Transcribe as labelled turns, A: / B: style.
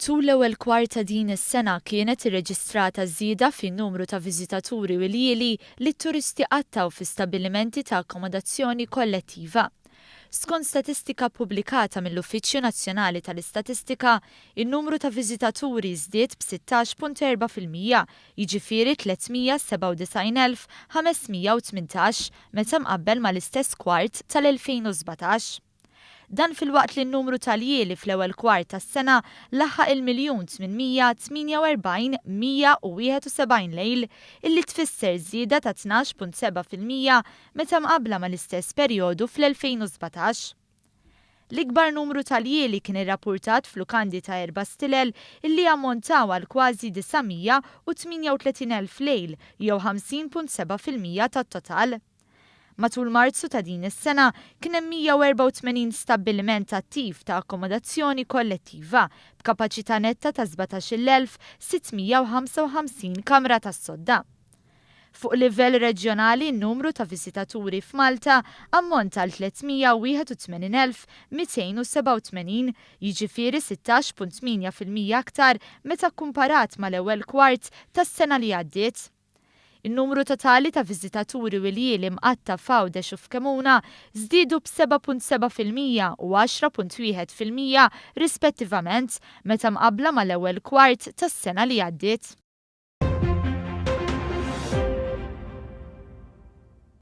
A: Tul l-ewwel kwart ta' din is-sena kienet irreġistrata żieda fin-numru ta' viżitaturi u ljieli li t-turisti qattgħu fi stabbilimenti ta' akkomodazzjoni kollettiva. Skont statistika ppubblikata mill-Uffiċċju Nazzjonali tal-Istatistika, in-numru ta' viżitaturi żdied b'16.4%, jiġifieri 397,518 meta mqabbel mal-istess kwart tal-2017. Dan filwaqt li n-numru ta' ljieli fl-ewwel kwart tas-sena laħaq il-1,848,171 lejl, illi tfisser żieda ta' 12.7% meta mqabbla mal-istess perjodu fl-2017. L-ikbar numru ta' ljieli kien irrappurtat f'lukandi ta' erba' stilel illi ammontaw għal kważi 938,000 lejl jew 50.7% tat-total. Matul Marzu ta' din is-sena kien hemm 184 stabbiliment attiv ta' akkomodazzjoni kollettiva b'kapaċità netta ta' 17,655 kamra tas-sodda. Fuq livell reġjonali n-numru ta' viżitaturi f'Malta ammonta għal 381,287, jiġifieri 16.8% aktar meta kkumparat mal-ewwel kwart tas-sena li għaddiet. In-numru totali ta' viżitaturi u ljieli mqatta' f'Għawdex u f'Kemuna żdiedu b'7.7% u 10.1% rispettivament meta mqabbla mal-ewwel kwart tas-sena li għaddiet.